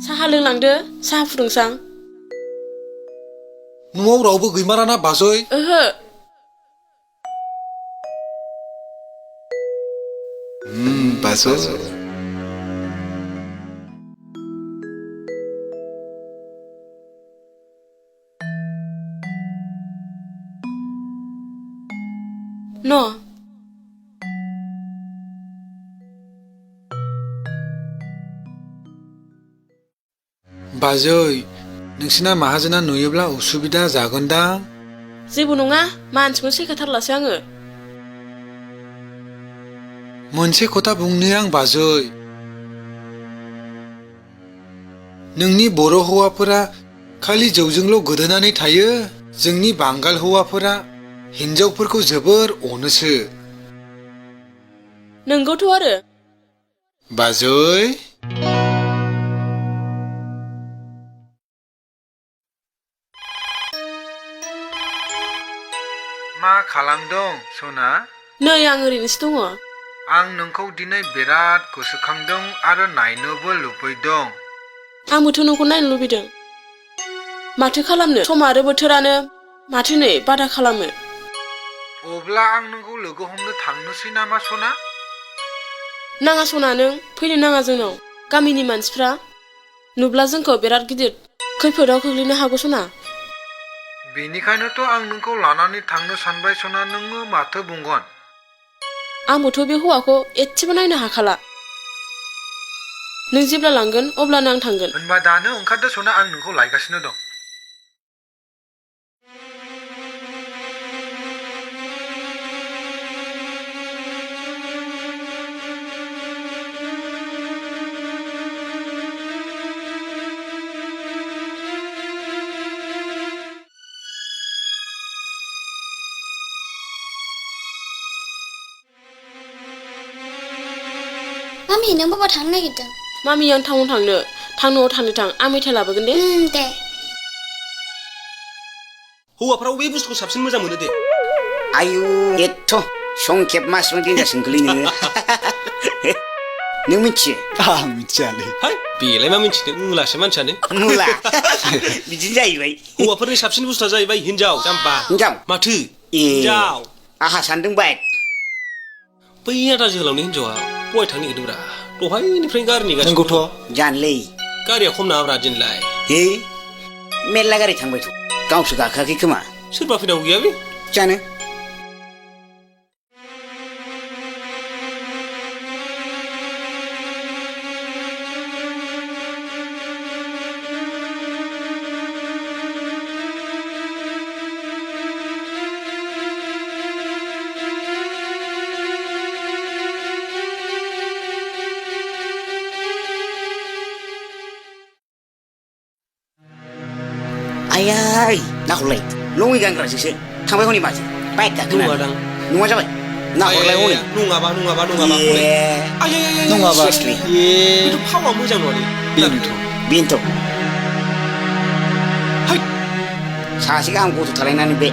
साहा लोंलांदो साहा फुदुंसां न'आव रावबो गैमाराना बाजै ओहो बाजै न' बाजै नोंसिना माहाजोना नुयोब्ला उसुबिदा जागोनदां जेबो नङा मानसिखौनो सैखाथारलासो आङो मोनसे खोथा बुंनो आं बाजै नोंनि बर' हौवाफोरा खालि जौजोंल' गोदोनानै थायो जोंनि बांगाल हौवाफोरा हिनजावफोरखौ जोबोर अनोसो नंगौथ' आरो बाजै मा खालामदों सना नै आं ओरैनोसो दङ आं नोंखौ दिनै बिराद गोसोखांदों आरो नायनोबो लुबैदों आंबोथ' नोंखौ नायनो लुबैदों माथो खालामनो सम आरो बोथोरानो माथो नै बादा खालामो अब्ला आं नोंखौ लोगो हमनो थांनोसै नामा सना नाङा सना नों फैनो नाङा जोंनाव गामिनि मानसिफ्रा नुब्ला जोंखौ बिराद गिदिर खैफोदाव खोख्लैनो हागौ सना बेनिखायनोथ' आं नोंखौ लानानै थांनो सानबाय सना नोङो माथो बुंगोन आंबोथ' बे हौवाखौ एसेबो नायनो हाखाला नों जेब्ला लांगोन अब्लानो आं थांगोन होनबा दानो ओंखारदो सना आं नोंखौ लायगासिनो दं मामि नों बबाव थांनो नागिरदों मामि आं टाउनाव न'आव थांनो थां आं मेथाइ लाबोगोन दे दे हौवाफ्रा बबे बुस्थुखौ साबसिन मोजां मोनो दे आयु एथ' संखेब मासबो देनजारसिन गोलैनो नों मिथियो आं मिथियालै हाय बेलाय मा मिथिनो मुलासो मानसियानो मुला बिदिनो जाहैबाय हौवाफोरनि साबसिन बुस्थुआ जाहैबाय हिनजाव जाम्बा हिनजाव माथो ए हिनजाव आहा सानदों बाइक बै आदा जोहोलावनि हिनजावा बहाय थांनो नागिरदोंब्रा दहायनिफ्रायनो गारि नेगासिनो नंगौथ' जानलै गारिया खम नाङाब्रा दिनलाय हे मेरला गारि थांबायथ' गावसो गाखोआखै खोमा सोरबा फैनांगौ गैया बे जानो आयाय नाहरलाय लङै गानग्रासोसो थांबाय हनै माथो बाइक गाखोना नङा जाबाय नाहरलाय हनै नङाबा नङाबा बेथ' फावा मोजां नङालै बेनोथ' सासे गाहाम गथ' थालायनानै बे